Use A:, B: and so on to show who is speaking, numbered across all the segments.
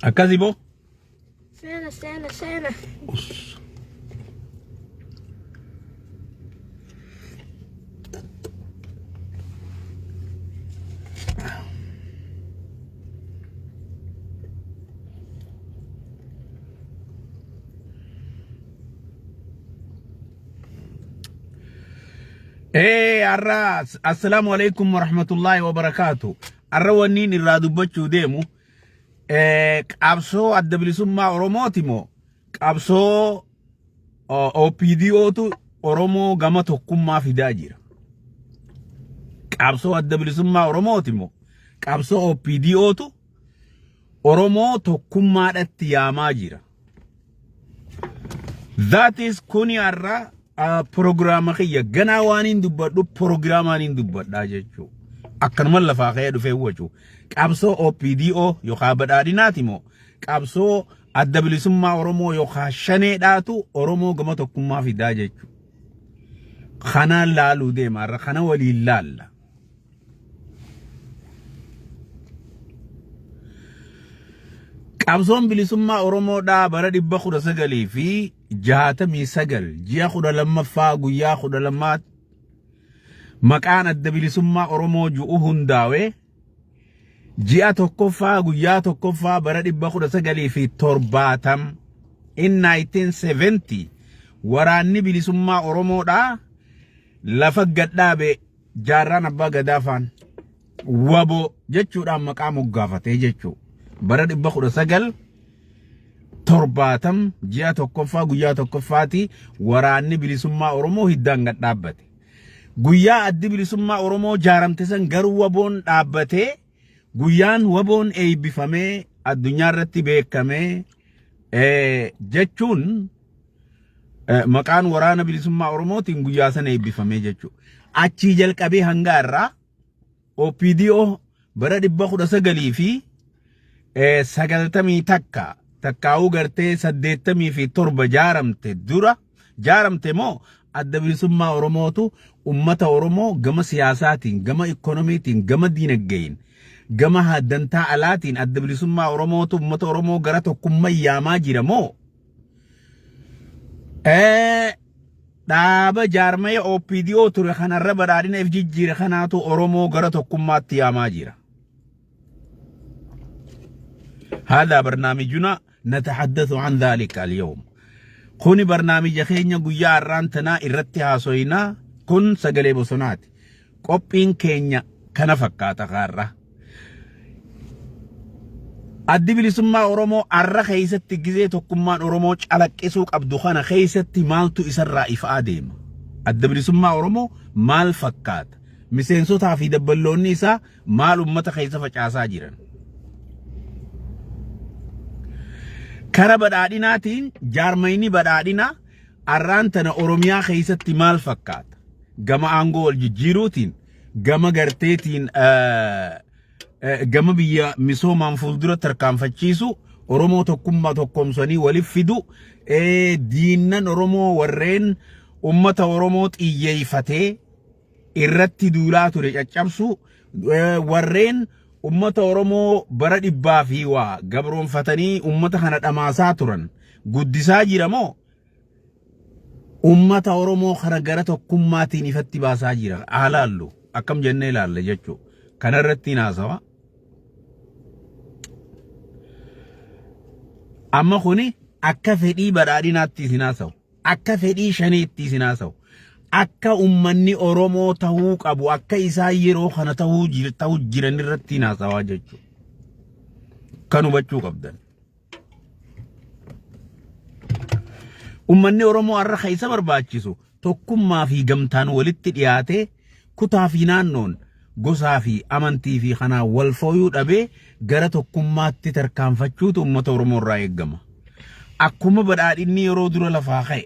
A: Akkasi boo.
B: Seena seena seena.
A: Us. Ee har'a assalaamu alaikum warahmatullaahi wabarakaatu. Har'a wanniin irraa dubbachuu deemu qabsoo adda bilisummaa Oromooti moo qabsoo OPDOtu Oromoo gama tokkummaa fidaa jira. Qabsoo adda bilisummaa Oromooti moo qabsoo OPDOtu Oromoo tokkummaadhatti yaamaa jira. That is kuni har'a proogiraama kiyya ganaa waan hin dubbadhu proogiraamaan hin dubbadhaa jechuu. Akkanuma lafaa ka'ee dhufee wacu. Qabsoo OPDO yookaan badhaadhinaati moo qabsoo adda bilisummaa Oromoo yookaan shaneedhaatu Oromoo gama tokkummaa fidaa jechuu. Kanaan laaluu deema har'a kana waliin laalla. Qabsoon bilisummaa Oromoodhaa bara 1969 ji'a 12ffaa guyyaa 12 maqaan adda bilisummaa Oromoo ju'u hundaa'e ji'a tokkoffaa guyyaa tokkoffaa bara 1970 in 1970 waraanni bilisummaa Oromoodhaa lafa gadhaabe Jaarraan Abbaa Gadaa faan wabo jechuudhaan maqaa moggaafatee jechuu bara 1970 ji'a tokkoffaa guyyaa tokkoffaati waraanni bilisummaa Oromoo hiddaan gad dhaabbate. Guyyaa addi bilisummaa Oromoo jaaramte san garuu waboon dhaabbatee guyyaan waboon eebbifamee addunyaa irratti beekamee jechuun maqaan waraana bilisummaa Oromootiin guyyaa sana eebbifamee jechuudha. Achii jalqabee hanga har'aa OPDO bara 1991 takkaa'uu gartee 87 jaaramte dura jaaramte moo adda bilisummaa Oromootu ummata Oromoo gama siyaasaatiin, gama ikoonomiitiin, gama diinagdeetiin, gama dantaa alaatiin adda bilisummaa Oromootu ummata Oromoo gara tokkummaa yaamaa jira moo dhaaba jaarmaya OPDO ture kanarra badhaadhina if jijjiire kanaatu Oromoo gara tokkummaatti yaamaa jira. هذا برنامجنا نتحدث عن ذلك اليوم. Kuni barnaamija keenya guyyaa har'aan tanaa irratti haasoyinaa kun sagalee bosonaati. Qophiin keenya kana fakkaata kaarra. Addi bilisummaa Oromoo arra keessatti gizee tokkummaan Oromoo calaqqisuu qabdu kana keessatti maaltu isarraa ifaa deema? Adda bilisummaa Oromoo maal fakkaata? Miseensotaa fi dabballoonni isaa maal ummata keessa facaasaa jiran? Kara badhaadhinaatiin jaarmayni badhaadhinaa arraan tana Oromiyaa keessatti maal fakkaata? Gama aangoo wal jijjiiruutiin, gama garteetiin gama biyya misoomaan fuuldura tarkaanfachiisu, Oromoo tokkummaa tokkoomsanii waliif fidu, diinnan Oromoo warreen ummata Oromoo xiyyeeffatee irratti duulaa ture caccabsu, warreen ummata Oromoo bara dhibbaa fi waa gabroonfatanii ummata kana dhamaasaa turan guddisaa jira moo ummata Oromoo kana gara tokkummaatiin ifatti baasaa jira? Haa laallu, akkam jennee ilaalla jechuudha. Kana irratti haasawa. Amma kuni akka fedhii badhaadhinaatti isin haasawu. Akka fedhii shaniitti isin haasawu. Akka ummanni Oromoo tahuu qabu akka isaan yeroo kana tahuu ta'uu jiran irratti haasawaa jechuudha. Kan hubachuu qabdan. Ummanni Oromoo har'a kan isa barbaachisu tokkummaa fi gamtaan walitti dhiyaatee kutaa fi naannoon gosaa fi amantii fi kanaan wal fooyuu dhabee gara tokkummaatti tarkaanfachuutu uummata Oromoo irraa eegama. Akkuma badhaadhinni yeroo dura lafaa ka'e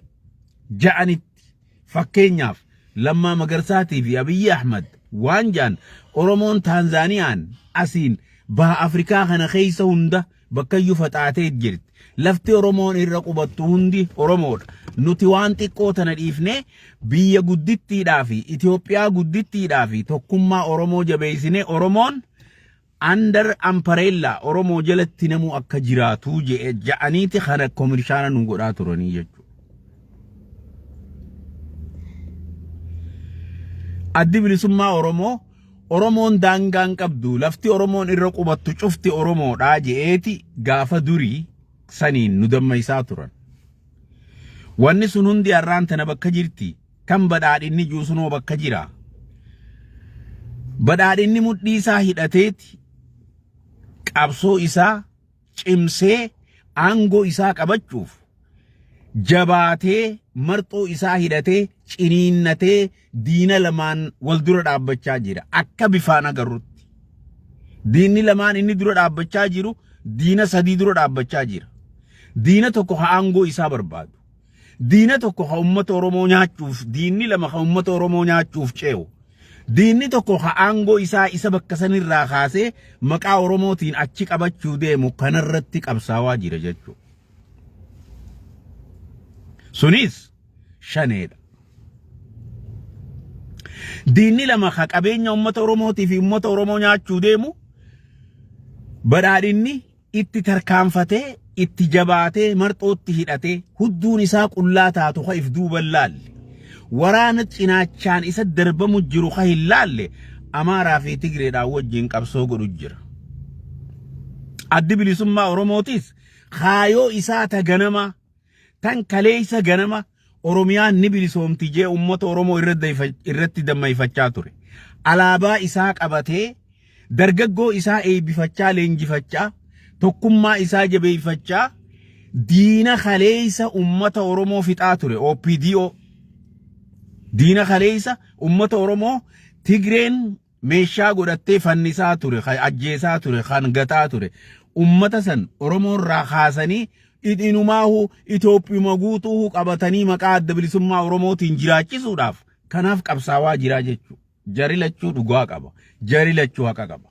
A: ja'anitti, fakkeenyaaf Lammaa Magarsaatii fi Abiyyi Ahmad waan ja'an, Oromoon Taanzaaniyaan asiin baha Afrikaa kana keessa hunda bakkayyuu faxaatee jirti. Lafti Oromoon irra qubattu hundi Oromoodha. Nuti waan xiqqoo tana dhiifnee biyya guddittiidhaa fi Itoophiyaa guddittiidhaa fi tokkummaa Oromoo jabeessinee Oromoon Under umbrella Oromoo jalatti namuu akka jiraatu je'e ja'aniiti kana koomirshaana nu godhaa turanii jechuudha. Addi bilisummaa Oromoo Oromoon daangaa hin qabdu lafti Oromoon irra qubattu cufti Oromoodhaa je'eeti gaafa durii saniin nu dammaysaa turan. Wanni sun hundi har'aan tana bakka jirti. Kan badhaadhinni juusunoo bakka jira. Badhaadhinni mudhii isaa hidhateeti qabsoo isaa cimsee aangoo isaa qabachuuf jabaatee marxoo isaa hidhatee ciniinnatee diina lamaan wal dura dhaabbachaa jira akka bifaan agarrutti. Diinni lamaan inni dura dhaabbachaa jiru diina sadii dura dhaabbachaa jira. Diina tokko ha aangoo isaa barbaadu. Diina tokko ha uummata Oromoo nyaachuuf, diinni lama ha uummata Oromoo nyaachuuf ce'u. Diinni tokko ha aangoo isaa isa bakka sanirraa kaasee maqaa Oromootiin achi qabachuu deemu kanarratti qabsaawaa jira jechuudha. Sunis shaneedha. Diinni lama ha qabeenya uummata Oromootii fi uummata Oromoo nyaachuu deemu badhaadhinni itti tarkaanfatee itti jabaatee marxootti hidhatee hudduun isaa qullaa taatu ha if duuban laalle waraana cinaachaan isa darbamu jiru ha hin laalle Amaaraa fi Tigreedhaan wajjin qabsoo godhu jira. Addi bilisummaa Oromootis kaayoo isaa ta ganamaa tan kaleessa ganama Oromiyaan ni bilisoomti jee uummata Oromoo irratti dammayfachaa ture. Alaabaa isaa qabatee dargaggoo isaa eebbifachaa leenjifachaa tokkummaa isaa jabeeffachaa diina kaleessa uummata Oromoo fixaa ture OPDO. Diina kaleessa uummata Oromoo Tigreen meeshaa godhattee fannisaa ture, kan ajjeesaa ture, kan gataa ture. Ummata san Oromoo irraa kaasanii inumaahu Itoophiyuma guutuu qabatanii maqaa adda bilisummaa Oromootiin jiraachisuudhaaf kanaaf qabsaawaa jiraa jechuudha. Jari lachuu dhugaa qaba. Jari lachuu haqa qaba.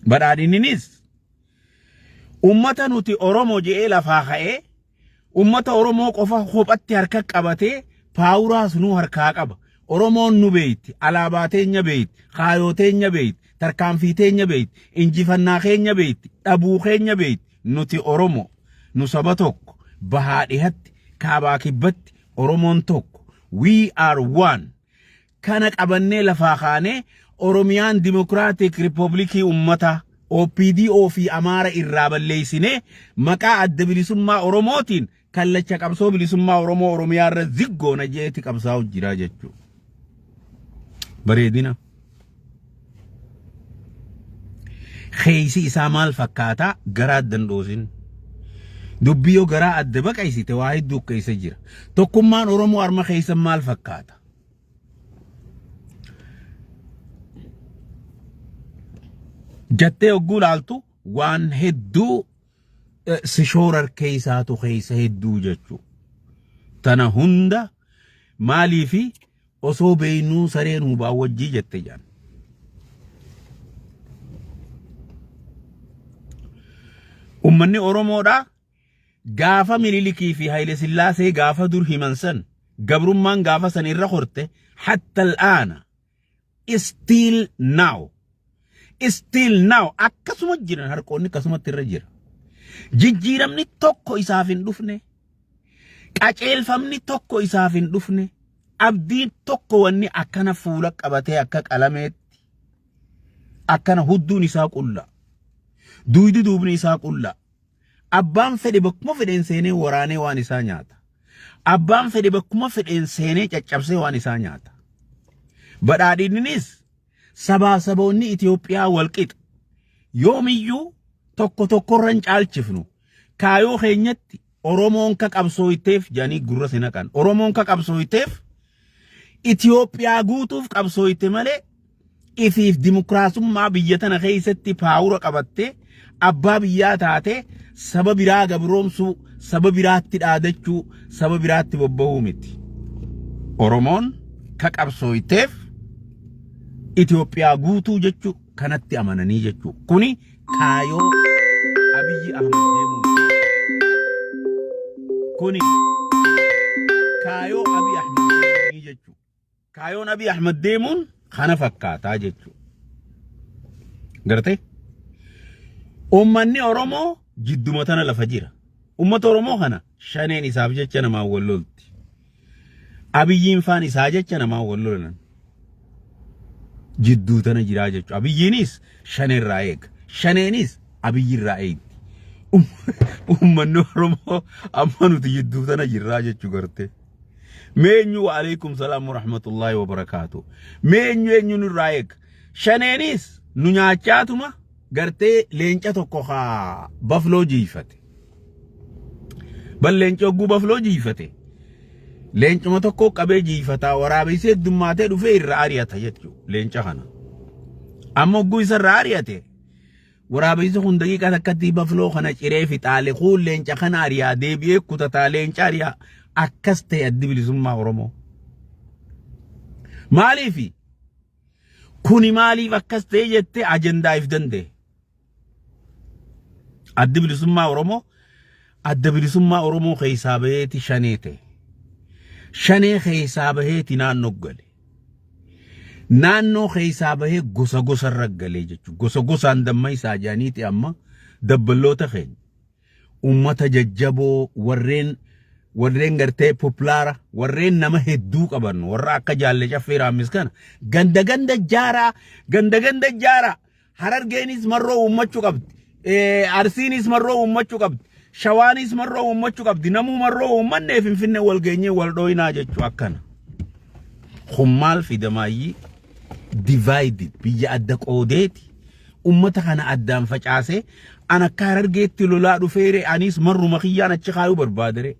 A: Badhaadhinninis ummata nuti Oromoo je'ee lafaa ka'ee ummata Oromoo qofa kophatti harka qabatee paawuraas nu harkaa qaba. Oromoon nu beeyti, alaabaa teenya beeyti, kaayoo teenya beeyti, tarkaanfii teenya beeyti, injifannaa keenya beeyti, dhabuu keenya beeyti. Nuti Oromoo, nu saba tokko, bahaa dhihatti, kaabaa kibbatti, Oromoon tokko. We are one. Kana qabannee lafaa kaanee Oromiyaan Dimokiraatik Riippooblikii Uummataa OPDO fi Amaara irraa balleessinee maqaa adda bilisummaa Oromootiin kallacha qabsoo bilisummaa Oromoo Oromiyaa irra ziggoona jeeti qabsaa'u jira jechuudha. Bareedina. Keeysi isaa maal fakkaataa garaa adda hin dhoosin. Dubbii yoo garaa adda baqaysite waa hedduu keessa jira. Tokkummaan Oromoo harma keessa maal fakkaata? Jattee hogguu laaltu waan hedduu si shoorar keessaatu keessa hedduu jechuu. Tana hunda maaliifi osoo beeynuu sareen hubaa wajjii jette jaan. Ummanni Oromoodhaa Gaafa Minilikii fi Haile Sillaasee gaafa dur himan san gabrummaan gaafa san irra horte hatta al'aana still now still now akkasuma jiran harqoonni akkasumatti irra jira. Jijjiiramni tokko isaaf hin dhufne qaceelfamni tokko isaaf hin dhufne abdiin tokko wanni akkana fuula qabatee akka qalameetti akkana hudduun isaa qulla duydi duubni isaa qulla Abbaan fedhe bakkuma fedheen seenee waraanee waan isaa nyaata. Abbaan fedhe bakkuma fedheen seenee caccabsee waan isaa nyaata. Badhaadhinnis sabaa saboonni Itoophiyaa walqixa. Yoomiyyuu tokko tokkorra hin caalchifnu. Kaayoo keenyatti Oromoon ka qabsooyteef jedhanii gurra si naqan. Oromoon ka qabsooyteef Itoophiyaa guutuuf qabsooyte malee ifiif dimokiraasummaa biyya tana keessatti paawura qabattee abbaa biyyaa taatee saba biraa gabroomsuu, saba biraatti dhaadachuu, saba biraatti bobba'uu miti. Oromoon ka qabsooyteef Itoophiyaa guutuu jechuu kanatti amananii jechuu. Kuni kaayoo Abiyyi Ahmad deemuuti. Kuni kaayoo Abiy Ahmad deemuuni jechuu. Kaayoon Abiy Ahmad deemuun kana fakkaataa jechuudha. Gartee? Uummanni Oromoo jidduma tana lafa jira. Uummata Oromoo kana shaneen isaaf jecha namaan wal lolti. Abiyyiin faan isaa jecha namaan wal lolan. Jidduu tana jiraa jechuudha. Abiyyiinis shaneerraa eega. Shaneenis Abiyyirraa eegdi. Uummanni Oromoo amma nuti jidduu tana jirraa jechuu gartee. Meenyu wa alaikum salaam wa rahmatullahi wa barakaatu. Meenyu eenyu nurraa eega. Shaneenis nu nyaachaatuma gartee leenca tokko haa bafloo jiifate. Bal leenci hogguu bafloo jiifate. Leencuma tokko qabee jiifataa waraabessee heddummaatee dhufee irra ari'ata jechuudha leenca kana. Amma hogguu isa irra ari'ate, waraabessi kun daqiiqaa takkatti bafloo kana ciree fixaale, kuun leenca kana ari'aa deebi'ee kutataa leenca ari'aa. Akkas ta'e Addi Bilisummaa Oromoo. Maaliifi? Kuni maaliif akkas ta'e jettee ajandaa if danda'e. Addi Bilisummaa Oromoo Adda Bilisummaa Oromoo keessaa baheeti shanee ta'e. Shanee keessaa baheeti naannoo gale. Naannoo keessaa bahee gosa gosarra galee jechuudha. Gosa gosaan damma isaa jedhaniiti amma dabballoota keenya. Uummata jajjaboo, warreen gartee popular, warreen nama hedduu qaban, warra akka Jaalle Caffee Raammis kana ganda ganda jaaraa, ganda ganda jaaraa. Harargeenis marroo uummachuu qabdi. Arsiinis marroo uummachuu qabdi. Shawaanis marroo uummachuu qabdi. Namuu marroo uummannee Finfinnee wal geenyee wal dhooyinaa jechuu akkana. Kun maal fidamaayyii? Divided biyya adda qoodeeti. Ummata kana addaan facaasee an akka Harargeetti lolaa dhufeere, anis marruma kiyyaan achi kaayuu barbaadere.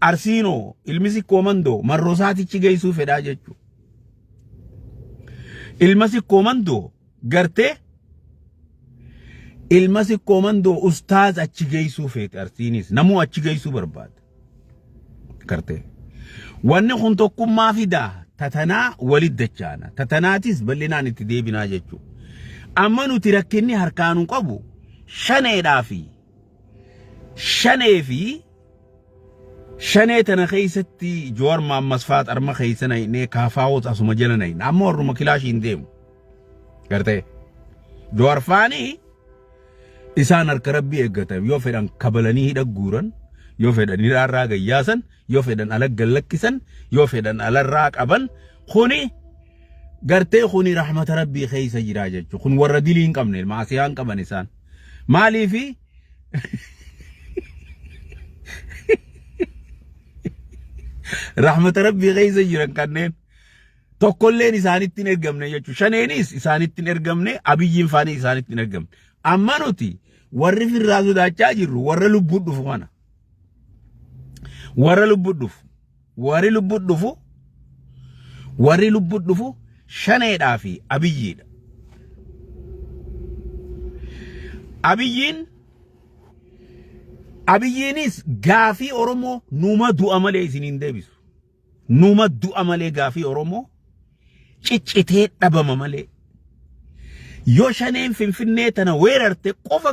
A: Arsiinoo ilmi Sikkoo Mandoo marroo isaatichi geessuu fedhaa jechuudha. Ilma Sikkoo Mandoo gartee, ilma Sikkoo Mandoo ustaaz achi geessuu feete. Arsiinis namuu achi geessuu barbaada. Gartee. Wanni kun tokkummaa fidaa tatanaa walit dachaana. Tatanaatis bal'inaan itti deebinaa jechuudha. Amma nuti rakkinni harkaanuu qabu shaneedhaa fi shanee fi shanee tana keessatti Joowar Maammas fa'aa arma keessa naqnee, kaafaawot asuma jala naqne. Amma warruma kilaashii hin deemu. Gartee. Joowar faanii isaan harka Rabbii eeggatan. Yoo fedhan kabalanii hidha guuran, yoo fedhan hidhaarraa gayyaasan, yoo fedhan ala gallakkisan, yoo fedhan alarraa qaban. Kuni gartee kuni rahmata Rabbii keessa jira jechuudha. Kun warra dilii hin qabne, maasiyaa hin qaban isaan. Maaliifi rahmata Rabbii keessa jiran? Kanneen tokkolleen isaanitti hin ergamne jechuudha. Shaneenis isaanitti hin ergamne, Abiyyiin faanii isaanitti hin ergamne. Amma nuti warri firraa sodaachaa jirru warra lubbuun dhufu kana. Warra lubbuun dhufu. Warri lubbuun dhufu, warri lubbuun dhufu shaneedhaa fi Abiyyiidha. Abiyyiinis gaafii Oromoo numa du'a malee isiniin deebisu. Numa du'a malee, gaafii Oromoo ciccitee dhabama malee. Yoo shaneen Finfinnee tana weerarte qofa.